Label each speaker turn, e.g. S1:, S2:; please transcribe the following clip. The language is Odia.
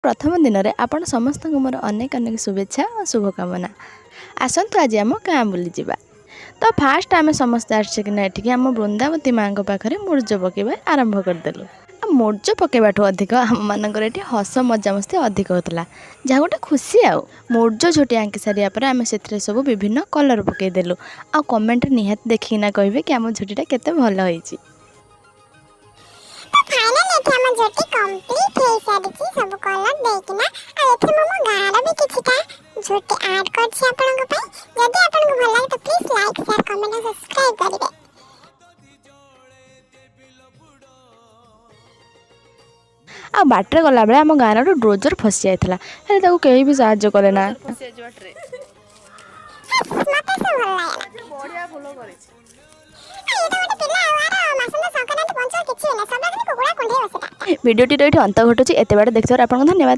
S1: ପ୍ରଥମ ଦିନରେ ଆପଣ ସମସ୍ତଙ୍କୁ ମୋର ଅନେକ ଅନେକ ଶୁଭେଚ୍ଛା ଓ ଶୁଭକାମନା। ଆସନ୍ତୁ, ଆଜି ଆମ ଗାଁ ବୁଲିଯିବା। ତ ଫାଷ୍ଟ ଆମେ ସମସ୍ତେ ଆସିକିନା ଏଠିକି ଆମ ବୃନ୍ଦାବତୀ ମାଆଙ୍କ ପାଖରେ ମୁର୍ଜ ପକାଇବା ଆରମ୍ଭ କରିଦେଲୁ। ଆଉ ମୁର୍ଜ ପକାଇବାଠୁ ଅଧିକ ଆମମାନଙ୍କର ଏଠି ହସ ମଜାମସ୍ତି ଅଧିକ ହେଉଥିଲା, ଯାହା ଗୋଟେ ଖୁସି। ଆଉ ମୁର୍ଜ ଝୋଟି ଆଙ୍କି ସାରିବା ପରେ ଆମେ ସେଥିରେ ସବୁ ବିଭିନ୍ନ କଲର୍ ପକାଇଦେଲୁ। ଆଉ କମେଣ୍ଟରେ ନିହାତି ଦେଖିକିନା କହିବେ କି ଆମ ଝୋଟିଟା କେତେ ଭଲ ହେଇଛି।
S2: ତ ଫାଇନାଲି ଏଠି ଆମ ଝୋଟି କମ୍ପ୍ଲିଟ୍ ହେଇସାରିଛି ସବୁ କଲର୍ ଦେଇକିନା। ଆଉ ଏଥିରେ ମୁଁ ମୋ ଗାଁର ବି କିଛିଟା ଝୋଟି ଆଡ୍ କରିଛି ଆପଣଙ୍କ ପାଇଁ। ଯଦି ଆପଣଙ୍କୁ ଭଲ ଲାଗେ, ତ ପ୍ଲିଜ୍ ଲାଇକ୍, ସେୟାର, କମେଣ୍ଟ ଆଉ ସବସ୍କ୍ରାଇବ୍ କରିବେ।
S1: ଆଉ ବାଟରେ ଗଲାବେଳେ ଆମ ଗାଁର ଗୋଟେ ଡ୍ରୋଜର ଫସି ଯାଇଥିଲା, ହେଲେ ତାକୁ କେହି ବି ସାହାଯ୍ୟ କଲେ ନା।
S3: ଫସିଯାଇଛି ବାଟରେ।
S2: ମତେ ସେ ଭଲ ଲାଗେନା।
S3: ବଢିଆ ଫୁଲ କରିଛି।
S2: ଆଉ ଇଏ ତ ଗୋଟେ ପିଲା, ଆଉ ଆର ମାସନ୍ତ ସଂକ୍ରାନ୍ତି ପଞ୍ଚୁକ କିଛି ବି ନାହିଁ, ସବୁବେଳେ ଖାଲି କୁକୁଡ଼ା କୁଣ୍ଢେଇ ବସିଲା।
S1: ଭିଡ଼ିଓଟିର ଏଇଠି ଅନ୍ତ ଘଟୁଛି। ଏତେ ବାଟ ଦେଖିଥିବାରୁ ଆପଣଙ୍କୁ ଧନ୍ୟବାଦ।